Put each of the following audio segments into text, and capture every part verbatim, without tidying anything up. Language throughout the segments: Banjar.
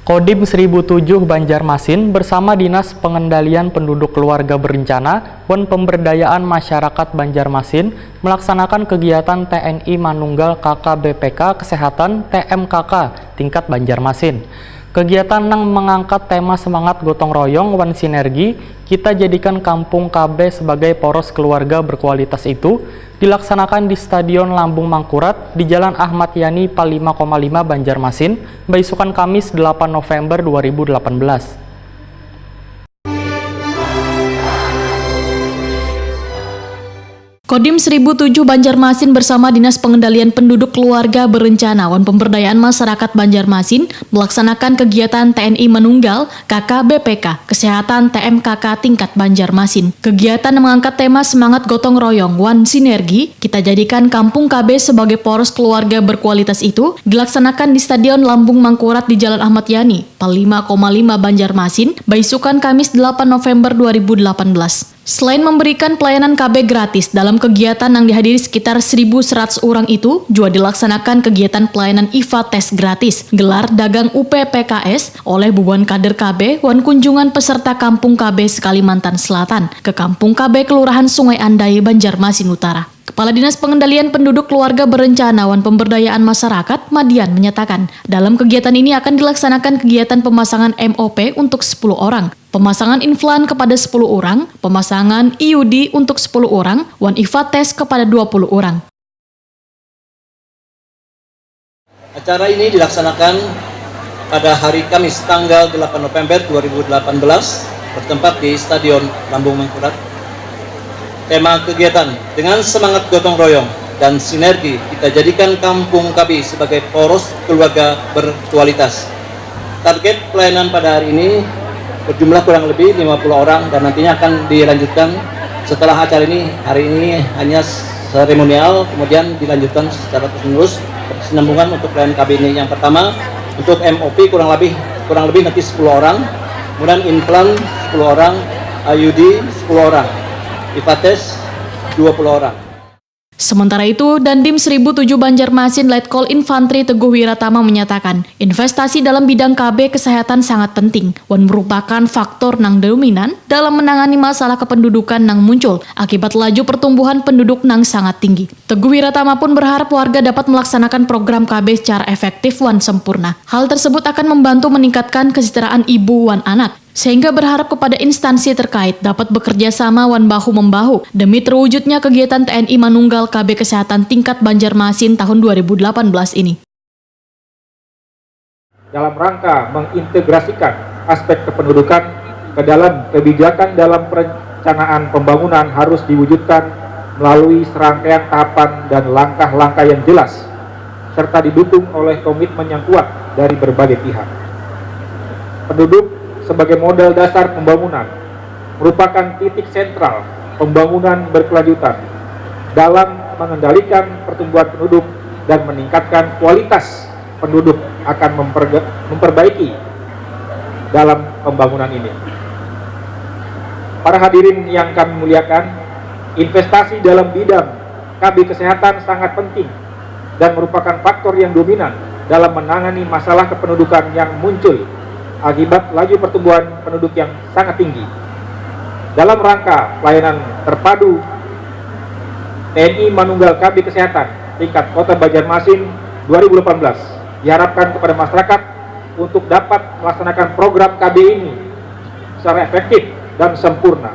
Kodim seribu tujuh Banjarmasin bersama Dinas Pengendalian Penduduk Keluarga Berencana wan Pemberdayaan Masyarakat Banjarmasin melaksanakan kegiatan T N I Manunggal K K B P K Kesehatan T M K K tingkat Banjarmasin. Kegiatan nang mengangkat tema semangat gotong royong wan sinergi, kita jadikan kampung K B sebagai poros keluarga berkualitas itu dilaksanakan di Stadion Lambung Mangkurat di Jalan Ahmad Yani Pal lima koma lima Banjarmasin, baisukan Kamis delapan November dua ribu delapan belas. Kodim seribu tujuh Banjarmasin bersama Dinas Pengendalian Penduduk Keluarga Berencana wan Pemberdayaan Masyarakat Banjarmasin melaksanakan kegiatan T N I Manunggal K K B P K Kesehatan T M K K tingkat Banjarmasin. Kegiatan mengangkat tema semangat gotong royong wan sinergi, kita jadikan Kampung K B sebagai poros keluarga berkualitas itu dilaksanakan di Stadion Lambung Mangkurat di Jalan Ahmad Yani, Pal lima koma lima Banjarmasin, baisukan Kamis delapan November dua ribu delapan belas. Selain memberikan pelayanan K B gratis, dalam kegiatan yang dihadiri sekitar seribu seratus orang itu, juga dilaksanakan kegiatan pelayanan iva tes gratis, gelar dagang U P P K S, oleh bubuhan kader K B wan kunjungan peserta Kampung K B se-Kalimantan Selatan ke Kampung K B Kelurahan Sungai Andai, Banjarmasin Utara. Kepala Dinas Pengendalian Penduduk Keluarga Berencana wan Pemberdayaan Masyarakat, Madian, menyatakan, dalam kegiatan ini akan dilaksanakan kegiatan pemasangan M O P untuk sepuluh orang, pemasangan inflan kepada sepuluh orang, pemasangan I U D untuk sepuluh orang, wan iva tes kepada dua puluh orang. Acara ini dilaksanakan pada hari Kamis tanggal delapan November dua ribu delapan belas, bertempat di Stadion Lambung Mangkurat. Tema kegiatan, dengan semangat gotong royong dan sinergi, kita jadikan Kampung K B sebagai poros keluarga berkualitas. Target pelayanan pada hari ini berjumlah kurang lebih lima puluh orang dan nantinya akan dilanjutkan setelah acara ini. Hari ini hanya seremonial, kemudian dilanjutkan secara terus-menerus berkesinambungan untuk pelayanan K B ini. Yang pertama, untuk M O P kurang lebih kurang lebih nanti sepuluh orang, kemudian inflan sepuluh orang, I U D sepuluh orang, iva tes dua puluh orang. Sementara itu, Dandim seribu tujuh Banjarmasin Letkol Infantri Teguh Wiratama menyatakan, investasi dalam bidang K B kesehatan sangat penting wan merupakan faktor nang dominan dalam menangani masalah kependudukan nang muncul akibat laju pertumbuhan penduduk nang sangat tinggi. Teguh Wiratama pun berharap warga dapat melaksanakan program K B secara efektif wan sempurna. Hal tersebut akan membantu meningkatkan kesejahteraan ibu wan anak, sehingga berharap kepada instansi terkait dapat bekerja sama wan bahu-membahu demi terwujudnya kegiatan T N I Manunggal K B Kesehatan tingkat Banjarmasin tahun dua ribu delapan belas ini. Dalam rangka mengintegrasikan aspek kependudukan ke dalam kebijakan dalam perencanaan pembangunan harus diwujudkan melalui serangkaian tahapan dan langkah-langkah yang jelas, serta didukung oleh komitmen yang kuat dari berbagai pihak. Penduduk sebagai modal dasar pembangunan merupakan titik sentral pembangunan berkelanjutan dalam mengendalikan pertumbuhan penduduk dan meningkatkan kualitas penduduk akan memperbaiki dalam pembangunan ini. Para hadirin yang kami muliakan, investasi dalam bidang K B kesehatan sangat penting dan merupakan faktor yang dominan dalam menangani masalah kependudukan yang muncul akibat laju pertumbuhan penduduk yang sangat tinggi. Dalam rangka pelayanan terpadu T N I Manunggal K B Kesehatan tingkat Kota Banjarmasin dua ribu delapan belas, diharapkan kepada masyarakat untuk dapat melaksanakan program K B ini secara efektif dan sempurna.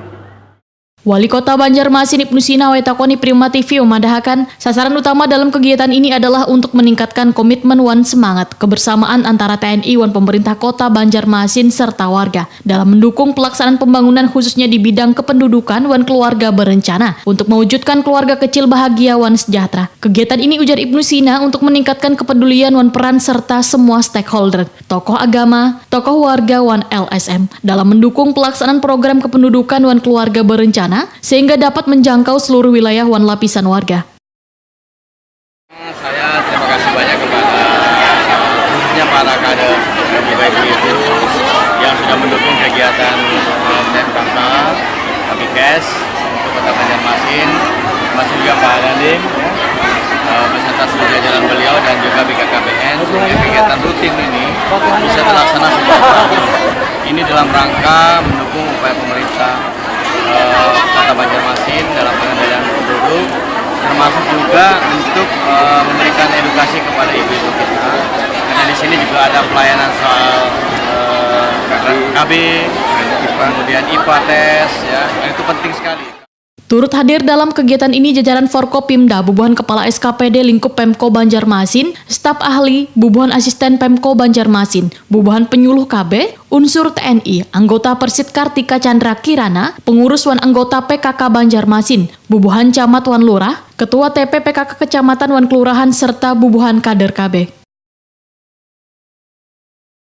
Wali Kota Banjarmasin Ibnu Sina wae takoni Prima T V memadahakan, sasaran utama dalam kegiatan ini adalah untuk meningkatkan komitmen wan semangat kebersamaan antara T N I wan pemerintah Kota Banjarmasin serta warga dalam mendukung pelaksanaan pembangunan khususnya di bidang kependudukan wan keluarga berencana untuk mewujudkan keluarga kecil bahagia wan sejahtera. Kegiatan ini ujar Ibnu Sina untuk meningkatkan kepedulian wan peran serta semua stakeholder, tokoh agama, tokoh warga wan L S M dalam mendukung pelaksanaan program kependudukan wan keluarga berencana sehingga dapat menjangkau seluruh wilayah wan lapisan warga. Saya terima kasih banyak kepada khususnya para kader dan juga ibu-ibu yang sudah mendukung kegiatan T M K K, Kabikes untuk Kota Banjarmasin, termasuk juga Pak Dandim, ya, eh, beserta seluruh jajaran beliau dan juga B K K B N, sehingga kegiatan rutin ini Bisa terlaksana secara ini dalam rangka mendukung upaya pemerintah eh, Kota Banjarmasin dalam pengendalian penduduk, termasuk juga untuk eh, memberikan edukasi kepada ibu-ibu kita. Karena di sini juga ada pelayanan soal eh, K B, kemudian I P A tes, ya, itu penting sekali. Turut hadir dalam kegiatan ini jajaran Forkopimda, bubuhan Kepala S K P D lingkup Pemko Banjarmasin, staf ahli, bubuhan asisten Pemko Banjarmasin, bubuhan penyuluh K B, unsur T N I, anggota Persit Kartika Chandra Kirana, pengurus wan anggota P K K Banjarmasin, bubuhan camat wan lurah, ketua T P P K K kecamatan wan kelurahan serta bubuhan kader K B.